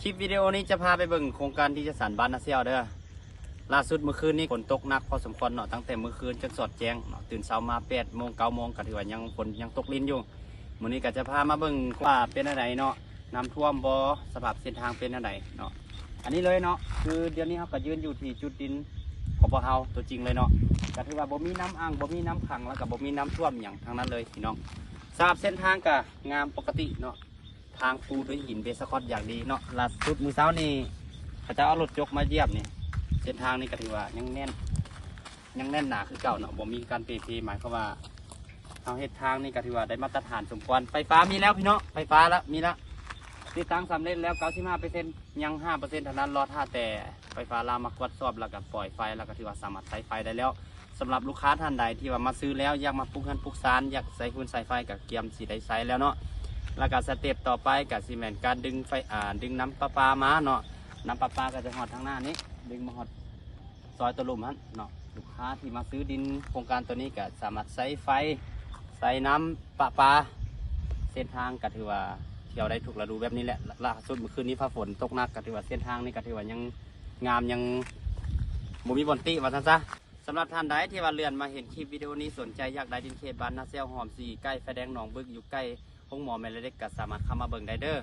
ຄລິບວິດີໂອນີ້ຈະພາໄປເບິ່ງໂຄງການດິນຈັດສັນບ້ານນາແຊວເດີ. ລ່າສຸດມື້ຄືນນີ້ຝົນຕົກໜັກພໍສົມຄວນເນາະ, ຕັ້ງແຕ່ມື້ຄືນຈົນສອດແຈ້ງເນາະ, ຕື່ນເຊົ້າມາແປດໂມງ ເກົ້າໂມງ ກໍຖືວ່າຍັງ ຝົນຍັງຕົກລິນຢູ່. ມື້ນີ້ກໍຈະພາມາເບິ່ງວ່າເປັນແນວໃດເນາະ, ນ້ຳຖ້ວມບໍ່, ສະພາບເສັ້ນທາງເປັນແນວໃດເນາະ. ອັນນີ້ເລີຍເນາະ, ຄືດຽວນີ້ເຮົາກໍຢືນຢູ່ທີ່ຈຸດດິນຂອງພວກເຮົາຕົວຈິງເລີຍເນາະ, ກໍຖືວ່າບໍ່ມີນ້ຳອັ່ງ ບໍ່ມີນ້ຳຂັງ ແລ້ວກໍບໍ່ມີນ້ຳຖ້ວມຫຍັງທັງນັ້ນເລີຍພີ່ນ້ອງ. ສະພາບເສັ້ນທາງກໍງາມປົກກະຕິເນາະ, ທາງປູດ້ວຍຫີນເບສຄອດຢ່າງດີເນາະ. ລ່າສຸດມື້ເຊົ້ານີ້ເຂົາເຈົ້າເອົາລົດຈົກມາຢຽບນີ້, ເສັ້ນທາງນີ້ກໍຖືວ່າຍັງແໜ້ນ ຍັງແໜ້ນໜາຄືເກົ່າເນາະ, ບໍ່ມີການເປ່ເພ. ໝາຍຄວາມວ່າເຮົາເຮັດທາງນີ້ກໍຖືວ່າໄດ້ມາດຕະຖານສົມຄວນ. ໄຟຟ້າມີແລ້ວພີ່ນ້ອງ, ໄຟຟ້າລະມີລະ, ຕິດຕັ້ງສຳເລັດແລ້ວເກົ້າສິບຫ້າເປີເຊັນ, ຍັງຫ້າເປີເຊັນເທົ່ານັ້ນ, ລໍຖ້າແຕ່ໄຟຟ້າລາວມາກວດສອບ ແລ້ວກໍປ່ອຍໄຟ ແລ້ວກໍຖືວ່າສາມາດໃຊ້ໄຟໄດ້ແລ້ວ. ສຳລັບລູກຄ້າທ່ານໃດທີ່ວ່າມາຊື້ແລ້ວ ຢາກມາປຸກເຮືອນປຸກຊານ ຢາກໃຊ້ຟືນໃຊ້ໄຟ ກໍກຽມຊິໄດ້ໃຊ້ແລ້ວເນາະ. ແລ້ວກໍສະເຕັບຕໍ່ໄປກໍຊິແມ່ນການດຶງໄຟ ອາ ດຶງນ້ຳປະປາມາເນາະ, ນ້ຳປະປາກໍຈະຮອດທາງໜ້ານີ້, ດຶງມາຮອດ ຊອຍຕະລຸ່ມຫັ້ນເນາະ. ລູກຄ້າທີ່ມາຊື້ດິນໂຄງການໂຕນີ້ກໍສາມາດໃຊ້ໄຟ ໃຊ້ນ້ຳປະປາ. ເສັ້ນທາງກໍຖືວ່າທ່ຽວໄດ້ທຸກລະດູແບບນີ້ແຫຼະ. ລ່າສຸດມື້ຄືນນີ້ຟ້າຝົນຕົກໜັກ ກໍຖືວ່າເສັ້ນທາງນີ້ກໍຖືວ່າຍັງງາມ ຍັງບໍ່ມີບ່ອນຕິວ່າຊັ້ນຊະ. ສຳລັບທ່ານໃດທີ່ວ່າເລື່ອນມາເຫັນຄລິບວິດີໂອນີ້ ສົນໃຈຢາກໄດ້ດິນເຂດບ້ານນາແຊວ ຫອມສີ່ ໃກ້ໄຟແດງໜອງບຶກ ຢູ່ໃກ້ໂຮງໝໍແມ່ເຫຼັກ ກໍສາມາດເຂົ້າມາເບິ່ງໄດ້ເດີ.